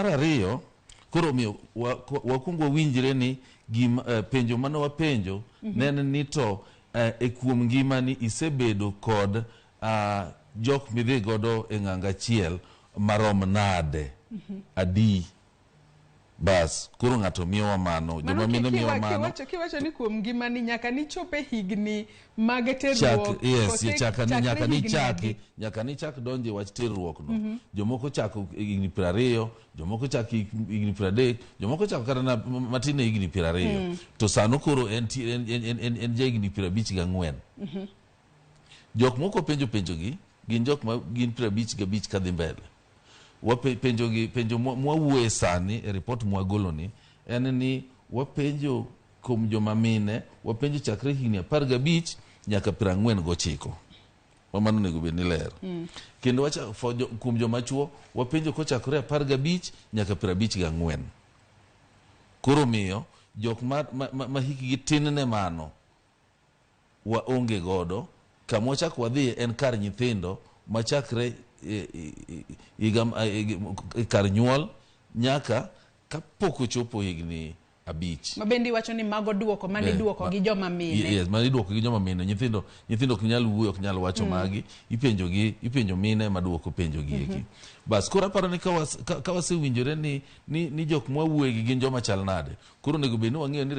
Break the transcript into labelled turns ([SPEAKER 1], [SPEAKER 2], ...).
[SPEAKER 1] Mar ariyo, koro omiyo wakwong wawinjre ni gima penjo mane wapenjo ne en ni to e kuom ngimani isebedo kod jok midhi godo e ng'ango achiel marom nade, adi? Bas, koro ng'ato miyowa mano, joma mine miyowa mano.
[SPEAKER 2] Kiwacho ni kuom ngimani nyaka nichop e higni mag terruok.
[SPEAKER 1] Yes, chaka ni nyaka ni chaki, nyaka ni chak donje wach terruok no. Jomoko chako higni 20, jomoko chako higni 30, jomoko chako kata na matin ne higni 20. To sano koro en ja higni 54. Jok moko penjo penjogi gin jok ma gin 55 kadhi mbele. Wapenjo gi penjo mwawuoye sani e report mwagolo ni en ni wapenjo kuom joma mine, wapenjo chakre higni 15 nyaka 49. Mano onego bed ni ler. Kendo wacha, kuom joma chuo wapenjo kochakore 15 nyaka 54. Koro miyo jok ma hikgi tin ne mano waonge godo. Kama wachak wadhiye en kar nyithindo machakre higa kar nyuol nyaka kapok ochopo higni 5.
[SPEAKER 2] Ma bende iwacho ni mago duoko mane iduoko gi joma mine.
[SPEAKER 1] Yes, mane iduoko gi joma mine. Nyithindo ok nyal wuoyo, ok nyal wacho magi. Ipenjo gi, ipenjo mine maduoko penjo gi eki. Bas, koro aparo ni ka wasewinjore ni jok mwawuoye gi gin joma chal nade. Koro onego bed ni wang'eyo ni